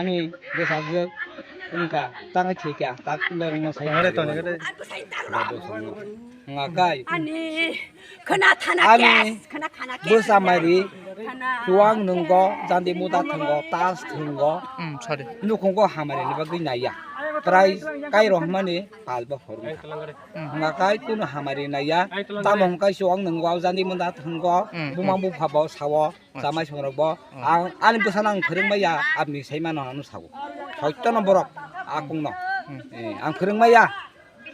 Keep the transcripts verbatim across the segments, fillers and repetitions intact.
Ni bwsajwk wngkha, tangwi thwikha, tak lerwngno sai. Tongre, tongre. Ngakai. Ani khana thana Ani kes, khana khana kes. Bwsa mari, Khana. Chuwang nwngo, jandi muda thwngo, tas thwngo. Hmm, sorry. Nukhungo hamari ni bagwi naiya. Prai kai rohmani pal bo horung. Hmm. Ngakai kuno hamari naiya. Tamo hwnkhe chuwang nwngo, jandi muda thwngo, Hmm, buma hmm. bupha bo sawo. Chamai songrok bo, Hmm. ang ani bwsano ang phwrwng maya, aboni sai mano ano sago. Soitto no borok, akung no. Hmm. Eh, ang phwrwng maya,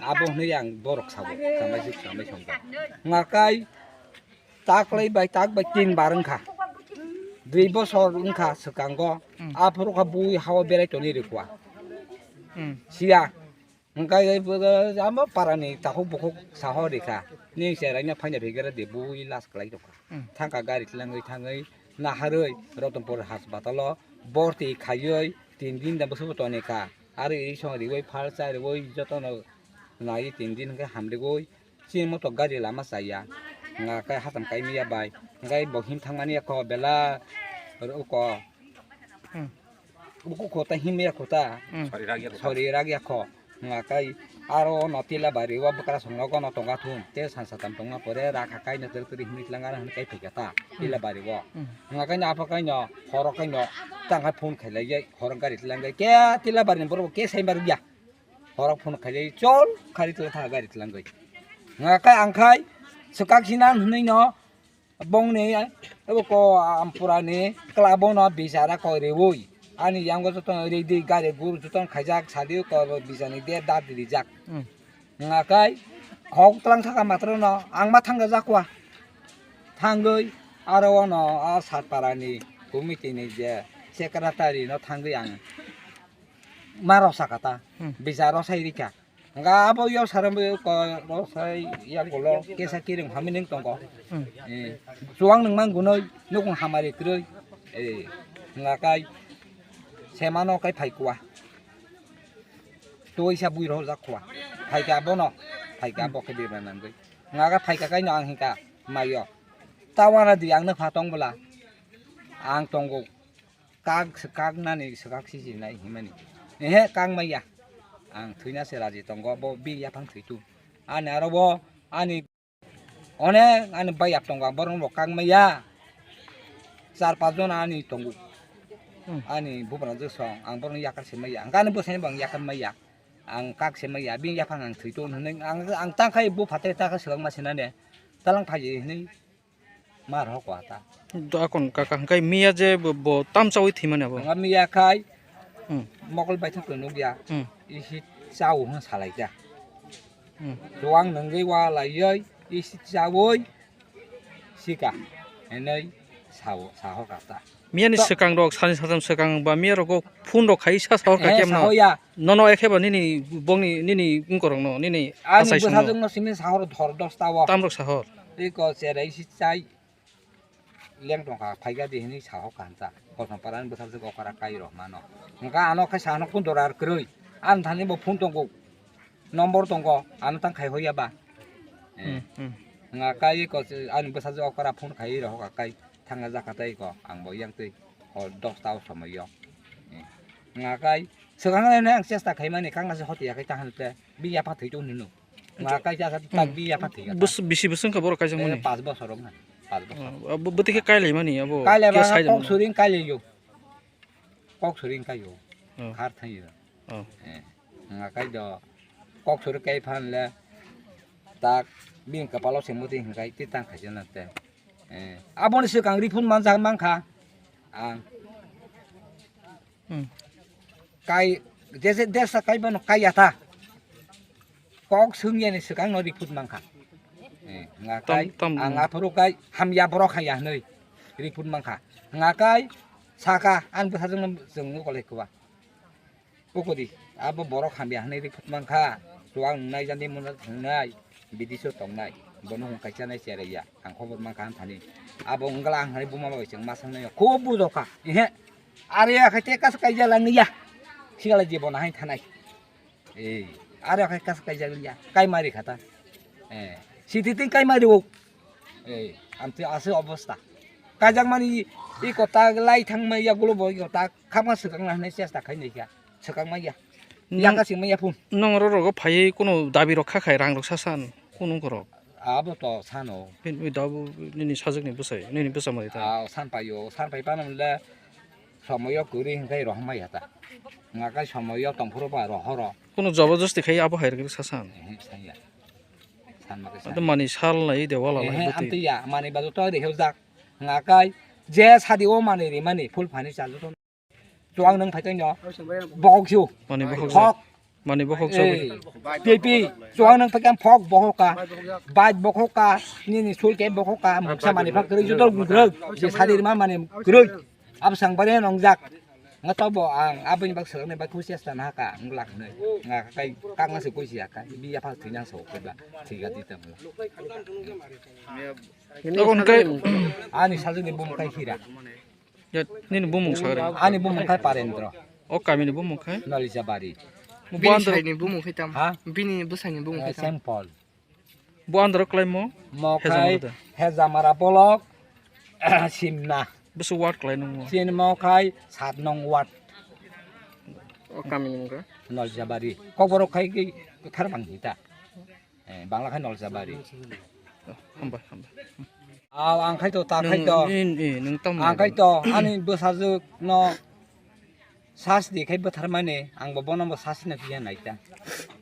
abo hwnwi ang borok sago. Chamai sik, chamai songrok. Ngakai, taklai bai, tak bai tin bar wngkha. Dui bosor wngkha swkango. Hmm. Aphuru kha bui hawa berai toni rikwa. Hmm. Siya. Hwnkhe amo parani takhuk bukhuk saho rikha. Ni cheraino phaina phikhe de bui last kwlai tongkha. Hmm. Thangkha gari tlangwi thangwi naharwi Rotonpur haspatal o borti khaiwi tin din da bwswk tonikha. Aro iri song riwi phal cha riwi jotono naiwi tin din hwnkhe hamrigwi chini moto gari lama chaya. Hwnkhe hatam kaimya bai. Hwnkhe bo him thangmani ekho bela uko Hmm. Buku kota himya kota. Hmm. Sori ragya kho. Sori ragya kho. Ngakai aro no tila bari o bwkra songno gono tonga thun. Te sansa tam tongma pore rakha kai no teri teri himit langana hwn kai phikata. Hmm. Tila bari o. Hmm. Ngakai no apa kai no horo kai no tangkai phone khailai ye horo gari tilang kai ke tila bari ni borok ke sai bar ya. Horo phone khailai chol khari tila tha gari tilang kai. Ngakai angkai swkak sinan hwnwi no Bongni abo ko ampurani kla bono bichara koi reui. Ani yango joto ridi gari guru joto khaijak sadi ko bichani de dad rijak. Hmm. Ngakai khok tlang thaka matro no ang ma thangga jakwa. Thangoi aro ono a satparani committee ni je secretary no thangoi ang ma rosakata. Hmm. Bicharo sai rikha. Hwnkhe abo yaksarang bai ko rosai yakulo kesa kiring hamwi nung tongo. Hmm. Eh, chuwang nung mang gunoi nukung hamari kwrwi. Eh, hwnkhe kai semano kai phai kuwa. Tuisa bui rojak kuwa. Phaikha abono, phaikha abo khe bebra nangwi. Hwnkhe phaikha kaino ang hinkha maio. Tawana di ang nukha tong bwla. Ang tongo. Kak, kak nani swkak sijinai himani. Ehe, kak maya. Ang thwina se raji tongo, bo bini yaphang thwitu. Ani aro bo, ani onek ani bai yap tongo, ang borok bo kak maya. Char pas jon ani tongo. Hmm. Ani bubrang je song, ang borok yakar se maya. Ang ani bwsai bo ang yakar maya. Ang kak se maya, bini yaphang ang thwitu hwnwi. Ang, ang tangkhai bo phatai takha swkang ma sinane. Talang phaji hwnwi. Ma rok wa ta. Do akon kaka hwnkhe miya je bo, bo tamchawi thwimani abo. Nga miya khai Hmm. Mokol baithang to nukya. Hmm. Isi chao hwn salai kha. Hmm. Chuwang nungwi wa laioi isi chawi sika enoi sao saho kata. Miya ni swkang rok sani satham swkang ba miya rok phone rok khai sa sahor kha Eh, kemno. Sahoya. Nono ekhe ba nini bongni nini wngkorokno nini Ani asai songno. Bwsajwkno simi sahor dhor dosta o. Tamrok sahor. Iko cherai si chai leng tongkha phaikha di hinwi sahok kha hwnsa. Kosom parani bwsajwk okra kai rok mano. Hwnkha ano khai sahano phone dorar kwrwi. Ani thani bo phone tongo. Nombor tongo. Ano tang khai hoya ba. Eh. Hmm, hmm. Nga kai ko ani bwsajwk okra phone khai rok kai thangna jakha tei ko ang bo yang tei. Hor dosta o somoi o. Eh. Nga kai swkang nai ang chesta khaimani kang nasi hoti yakai ta hante. Bini yapha thwi tong nino. Nga kaisa sa tak bini yapha thwi. Bus bisi bwswng kha borok kaisa mani. Pas bosor wng na. Pas bosor. Oh, abo bwtwi khe kailai mani abo. Kailai ba kok suring kailai yo. Kok suring kai yo. Oh. Khar thang yo. Oh. Eh. Nga kai do kok suring kai phan le tak bini kapalo se muti hingkai ti tang khaisa na te. Eh. Aboni swkang rifun manjak mankha. Ang Hmm. Kai, jese desa kai bono kai yata. Kok sungya ni swkang no riput mangkha. Eh, nga Tam, kai, tam. Ang aphuru kai hamya borok haya hwnwi riput mangkha. Nga kai saka ang bwsajwk no chwng ukolai kuwa. Ukudi, abo borok hamya hwnwi riput mangkha. Chuwang nai jani muna thangnai, bidiso tongnai. Bono hwn kaisa nai cheraiya. Ang khobor mankha ang thani. Abo wngla ang hai buma bai chwng ma sangnai. Khub bujokha. Ehe. Are ya khai te kas kaija langya. Sigala jibon hai thanai. Eh, are khai kas kaija langya. Kai mari khata. Eh, siti tin kai mari o. Eh, amte ase obosta. Kaijakmani i kota lai thangmai ya gulo bo i kota khama swkang na hinwi chesta khai nai kha. Swkang mai ya. Nang Yaka sing mai ya phun. Nang oro rogo phaiwi kuno dabi rok kha khai rang rok sa san kuno korok. Abo to sano. Nini dabo nini sajwk ni bwsai nini bwsa mai ta. Ah, san paio, san pai pana mle somoyo kuri hinkai rohmai ya ta. Ngakai somoyo tongphuru ba rohoro. Kuno jabardasti khai abo hai rok sa san. Eh, saya. San ma kai Ado san. Mani sal lai de wala lai Ehe, bwtwi. Amtwi ya, mani bajo to rihel jak. Ngakai je sadi o mani ri mani full furniture joto. Chuang nang phai tongno. Bohok siu. Mani bohok Phok. Jai. Mani bohok Eh, jai. Pipi. Chuang nang phai kang phok bohok ka. Baj bohok ka. Nini sul ke bohok ka. Muksa mani phak kwrwi joto gugroi. Je sadi rima mani kwrwi. Absang bare nongjak. Nga to bo ang aboni bak swkang nai bai khusi asta na ka. Nglak nai. Nga kai kang na se khusi ya ka. Bi ya phak thwi nang so ko ba. Thwi ga di tam. Aboni kai Ani sajwk ni bumung kai hira. Ya, nini bumung sagri. Ani bumung khai Parendra. O kami ni bumung khai? Nolija bari. Bini Buandra. Saini bumung khai tam? Ha? Bini bwsaini bumung Eh, khai tam? Saint Paul. Buandra klai mo? Mo Hezamara khai da. Hezamara bolok, Simna. Bwswk ward klai nung mo? Sin mo khai sat nong ward. O kami ni mung kha? Nolija bari. Kokborok khai ki thar bang hita. Eh, Bangla khai Nolsa bari. Hambai, hambai. Aw, ang khai to, ta khai to. Nung, nung, nung tam Ang khai to, ani bwsajwk no sas di khai bwthar mani, ang bo bono bo sas na phiya nai ta.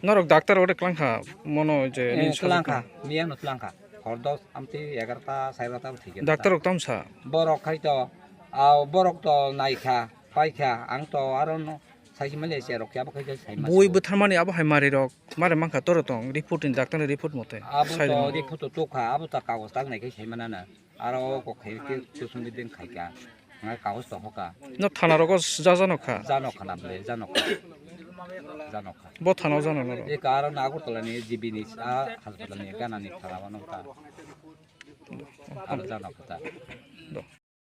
Norok doctor ore klang kha, mono je Eh, ni klang sajwk kha, miya no klang kha. Hor dos, amti egarta, sairata thik kha. Doctor rok tam sa? Borok khai to, aw, borok to nai kha, pai kha, ang to aro no Saisi mali se rok ya, abo khai sai ma Bui se. Bwtharmani abo hai mari rok mare mankha toro tong report ni doctor ni report mote. Abo sai to rok. Report to tokha, abo ta kagoj tak nai khai sai mana na. Aro kok khai ke kusung di den khai ka. Ngai kagoj to hoka. No thana rogo jajano kha. Jano khana ble, jano kha. Jano kha. Bo thana jano no. E ka aro na Agartala ni G B ni sa hospital ni gana ni thana wano ta. Aro jano kha ta. Do.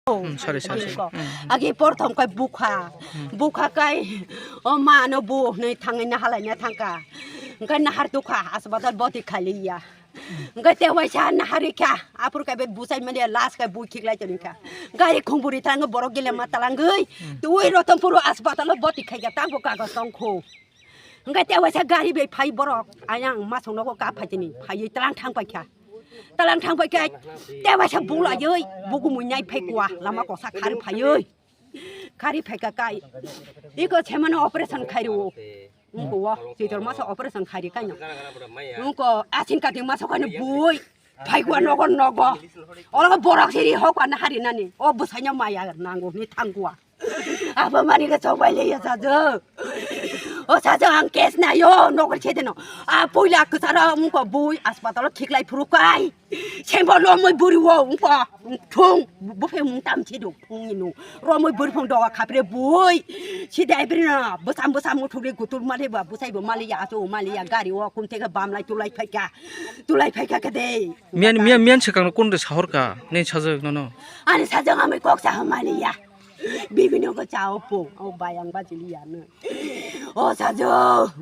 Hmm, sorry, sorry, sorry. Hmm. Agi porthom kai bukha. Hmm. Bukha kai, o ma no bu nei thangai na halai na thangka. Engkai nahar dukha, asbatal boti khali ya. Engkai te waisa nahari kha, apur kai be busai mani last kai bui khik lai toni kha. Gari khumburi thang borok gile ma talangoi. Hmm. Tui Rotonpuro asbatal boti khai ya, tang bo kagos tong kho. Hingke te waisa gari bai phai borok, ayang masong nogo kap phai tini, phaiwi tlang thang paikha. Tlang thang paikha, te waisa bula yoi, bugu muinai phai kuwa, lama kosa khari phaiwi. Khari phaika kai, iko semano operation khairi o. Ungko wo, chitor masa operation khairi kaino. Ungko asin kati masa kaino bui, phai kuwa nogo nogo. Olo borok siri hokwa na hari nani, o bwsaino maya nango ni thangkuwa. Abo mani ke chok bai le ya sajwk. O sajwk ang case nayo, nokol chedeno. A puila kwcharo wngkha bui aspatal o khiklai phuru kai. Sembo lomoi buri wo wngkha. Thung, buphe mung tam chido, thung ino. Romoi buri phung doga khapre bui. Sida ibri na, bwsam bwsam muthuli gutur mali ba, bwsai bo mali ya, achu mali ya, gari o kum theke bam lai tulai phaika. Tulai phaika kede. Miyan, miyan, miyan swkang no kun de sahor ka, ne sajwk nono. Ani sajwk amai kok sa mali ya. Bibino ko chao po, o bayang ba chili ya no. O sajo.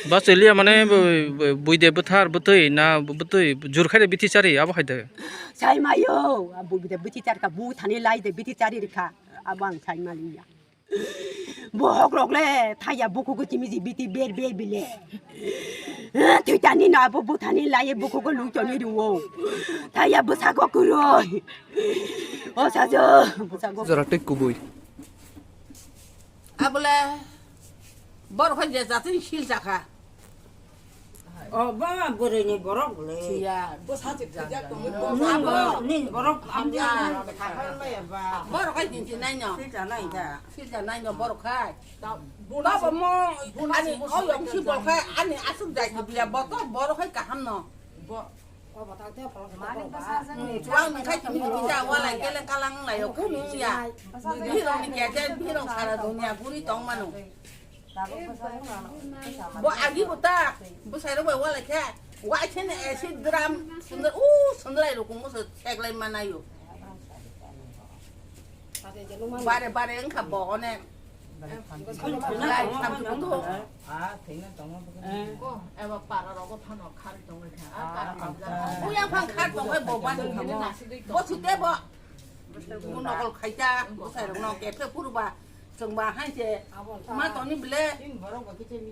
Ba chili ya mane bu-, bu-, buide bwthar bwtwi na bwtwi jur khai de bithi chari abo hai de. Sai mayo, buide bithi char ka bu thani lai de bithi chari rikha, abo ang sai mali ya. Bohok rok le thaya buku ko chimi ji biti ber ber bile. Thwitani no abo buthani laye bukugo lungchoni riwo. Thaya bwsako kwrwi. O sajo, bwsako. Jora tei kubui. Abole borok hai je jatini sil jakha. O baba bwrwi ni borok le. Siya. Abo ni borok hamya. Borok hai jinti nai no. Sil janai da. Sil janai no borok hai. Baba mo ani oyong si borok hai ani asuk jai biya boto borok hai kaham no. Chuang ni khai tini tini ja walai keleng kalang lai o kunu ya. Birong ni keje birong sara dunia guri tong mano. Bo agi bo ta bo sai ro bai walai khe. Wa khe ne acid dram sundar u sundar ai rukung mo se thek lai manayo. Bare bare wngkha bo one. Lai samsung to. Eba para rogo phano khar tongwi kha. Buya phang khar tongwi bo bani. Bo site bo. Bo nokol khaita, bwsai rokno kephe phuru ba, chwng ba hai se ma toni bile,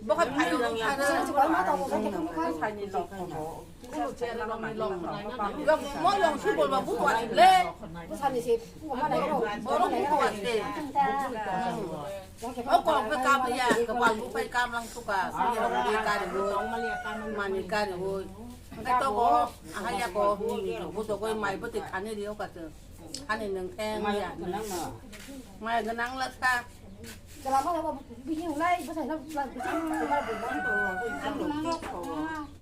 bo khai phaio nung khare. Bo khai ni lok khobo. Yo, mo yong si bol ba bu wa si bile. Borok bu wa si. O kok khe kam ya, kwpal bu phai kam lang suka, sini rok di kari bo, mani kari bo. Hingke to bo, aha ya ko, bu to koi mai bo te khani rio ka te. Khani nung theng ya. Mai gwnang la sa. Chwla ma ba bini ulai bwsai na bwsai.